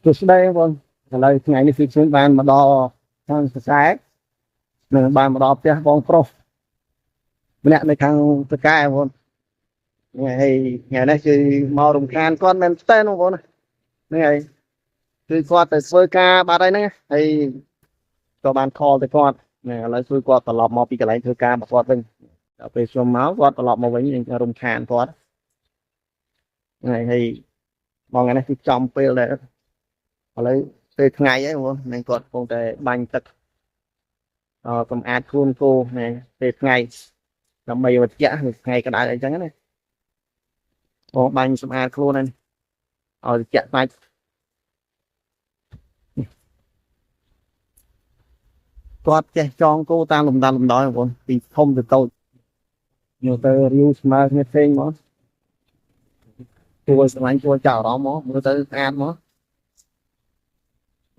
សួស្តីបងឥឡូវថ្ងៃនេះគឺខ្ញុំបានមកដល់ខាងសរសែនិងបានមកដល់ផ្ទះបងប្រុសម្នាក់នៅខាងសកែបងថ្ងៃថ្ងៃនេះគឺមករំខានគាត់មែនតើបងប្អូនហ្នឹងហើយគឺគាត់ទៅធ្វើការបាត់ហើយហ្នឹងហើយក៏បាន call ទៅគាត់ហ្នឹងឥឡូវជួយគាត់ត្រឡប់មកពីកន្លែងធ្វើការរបស់គាត់វិញដល់ពេលខ្ញុំមកគាត់ត្រឡប់មកវិញយើងរំខានគាត់ហ្នឹងហើយមកថ្ងៃនេះគឺចំពេលដែរ ឥឡូវពេលថ្ងៃហើយបងនឹងគាត់កំពុងតែបាញ់ទឹកអសម្អាតខ្លួនគោណាពេលថ្ងៃដើម្បីឲ្យត្រជាក់ថ្ងៃក្តៅអីចឹងណាបងបាញ់សម្អាតខ្លួនហ្នឹងឲ្យត្រជាក់សាច់គាត់ចេះចងគោតាមលំដាប់លំដោយបងប្អូនពីធំទៅតូចយកទៅរាវស្មើគ្នាផ្សេងមកគួរស្រឡាញ់គួរចាប់អារម្មណ៍មកមើលទៅស្អាតមក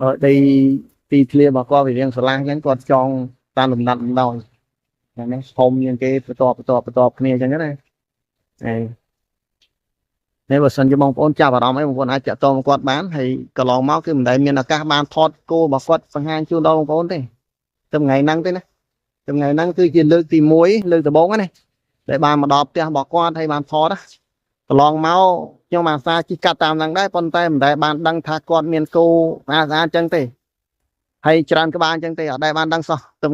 ហើយដីទីធ្លារបស់គាត់វារៀងស្រឡះអញ្ចឹងគាត់ចងតាមលំដាប់លំដោយយ៉ាងនេះធំជាងគេបន្តបន្តបន្តគ្នាអញ្ចឹងណាហើយនេះបើសិនជាបងប្អូនចាប់អារម្មណ៍អីបងប្អូនអាចតាក់ទងគាត់បានហើយកន្លងមកគឺមិនដែលមានឱកាសបានថតគោរបស់គាត់បង្ហាញជូនដល់បងប្អូនទេតែថ្ងៃហ្នឹងទេណាតែថ្ងៃហ្នឹងគឺជាលើកទី1លើកដំបូងណាដែលបានមកដល់ផ្ទះរបស់គាត់ហើយបានថតណាកន្លងមកខ្ញុំអាសាជិះកាត់តាមហ្នឹងដែរប៉ុន្តែមិនដែលបានដឹងថាគាត់មានគោស្អាតស្អាតអញ្ចឹងទេ ហើយច្រើនក្បាលអញ្ចឹងទេអត់ដែលបានដឹងសោះទឹម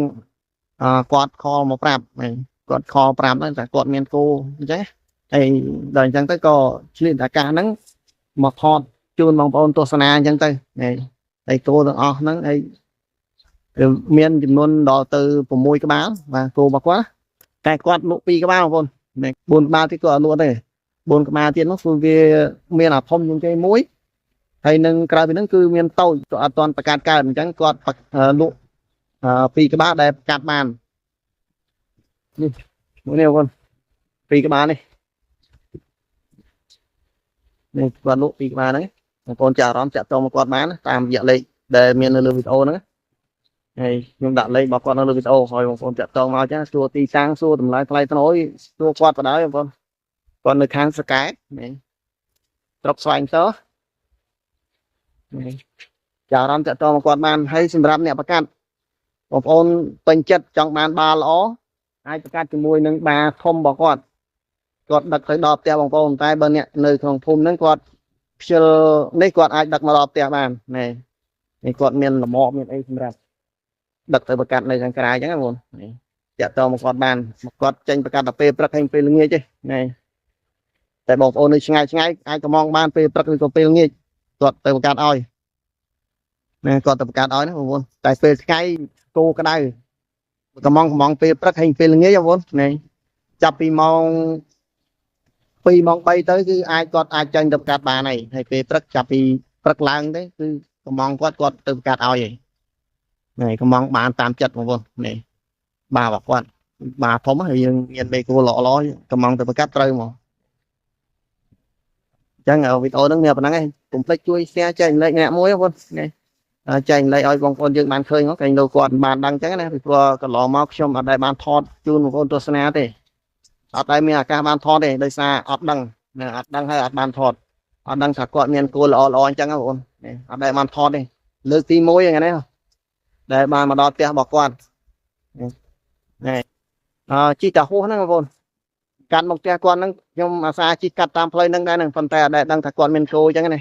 អឺគាត់ call មកប្រាប់ហ្នឹងគាត់ call ប្រាប់ហ្នឹងថាគាត់មានគោអញ្ចឹងហើយដល់អញ្ចឹងទៅក៏ឆ្លៀតឱកាសហ្នឹងមកថតជូនបងប្អូនទស្សនាអញ្ចឹងទៅហើយហើយគោទាំងអស់ហ្នឹងហើយវាមានចំនួនដល់ទៅ6ក្បាលបាទគោរបស់គាត់តែគាត់លក់2ក្បាលបងប្អូន4ក្បាលទៀតគាត់អត់លក់ទេ4ក្បាលទៀតនោះគឺវាមានអាធំជាងគេមួយ ហើយនឹងក្រៅពីហ្នឹងគឺមានតូចក៏អត់ទាន់ប្រកាសកើតអញ្ចឹងគាត់លក់ពីរក្បាលដែលប្រកាសបាននេះមួយនេះបងប្អូនពីរក្បាលនេះនេះគាត់លក់ពីរក្បាលហ្នឹងបងប្អូនចាអារម្មណ៍ចាក់តមកគាត់បានតាមរយៈលេខដែលមាននៅលើវីដេអូហ្នឹងហើយខ្ញុំដាក់លេខរបស់គាត់នៅលើវីដេអូឲ្យបងប្អូនតាក់ទងមកចាសួរទីតាំងសួរតម្លៃថ្លៃថ្នូរសួរគាត់បណ្ដោយបងប្អូនគាត់នៅខាងសកែនេះស្រុកស្វាយត ចាអារម្មណ៍តាក់ទងមកគាត់បានហើយសម្រាប់អ្នកប្រកាសបងប្អូនពេញចិត្តចង់បានបាល្អអាចប្រកាសជាមួយនឹងបាធំរបស់គាត់គាត់ដឹកទៅដល់ផ្ទះបងប្អូនតែបើអ្នកនៅក្នុងភូមិហ្នឹងគាត់ខ្ជិលនេះគាត់អាចដឹកមកដល់ផ្ទះបាននេះនេះគាត់មានលមមានអីសម្រាប់ដឹកទៅប្រកាសនៅខាងក្រៅអញ្ចឹងណាបងនេះតាក់ទងមកគាត់បានគាត់ចេញប្រកាសដល់ពេលព្រឹកហើយពេលល្ងាចទេនេះតែបងប្អូននៅឆ្ងាយឆ្ងាយអាចកំងបានពេលព្រឹកឬក៏ពេលល្ងាចគាត់ទៅប្រកាសឲ្យ ណែគាត់ទៅបង្កើតឲ្យណាបងប្អូនតែពេលថ្ងៃគោក្តៅកំងកំងពេលព្រឹកហើយពេលល្ងាចបងប្អូនណែចាប់ពីម៉ោង2ម៉ោង3ទៅគឺអាចគាត់អាចចាញ់ទៅបង្កើតបានហើយហើយពេលព្រឹកចាប់ពីព្រឹកឡើងទៅគឺកំងគាត់គាត់ទៅបង្កើតឲ្យហើយណែកំងបានតាមចិត្តបងប្អូននេះបារបស់គាត់បាធំហើយយើងមានមេគោល្អល្អកំងទៅបង្កើតត្រូវមកអញ្ចឹងវីដេអូហ្នឹងមានប៉ុណ្្នឹងឯងកុំភ្លេចជួយ share ចែករំលែកម្នាក់មួយបងប្អូននេះ ចែករំលែកឲ្យបងប្អូនយើងបានឃើញមកកែងលោកគាត់បានដឹងអញ្ចឹងណាពីព្រោះកន្លងមកខ្ញុំអត់ដែលបានថតជូនបងប្អូនទស្សនាទេអត់ដែលមានឱកាសបានថតទេដោយសារអត់ដឹងណាអត់ដឹងហើយអត់បានថតអត់ដឹងថាគាត់មានគោលល្អល្អអញ្ចឹងណាបងប្អូនអត់ដែលបានថតទេលើកទី1ហ្នឹងណាដែលបានមកដល់ផ្ទះរបស់គាត់នេះអឺជីតាហួសហ្នឹងបងប្អូនកាត់មកផ្ទះគាត់ហ្នឹងខ្ញុំអាសាជីកាត់តាមផ្លូវហ្នឹងដែរហ្នឹងប៉ុន្តែអត់ដែលដឹងថាគាត់មានគោអញ្ចឹងណានេះ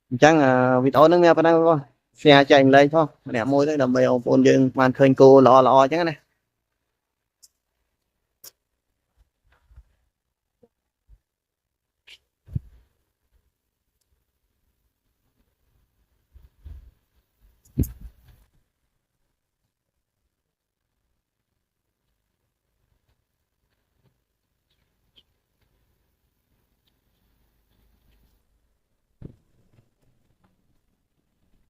អញ្ចឹងវីដេអូហ្នឹងមានប៉ុណ្ណឹងបង share ចែករំលែកផងម្នាក់មួយទៅដើម្បីបងប្អូនយើងបានឃើញគោល្អល្អអញ្ចឹងណា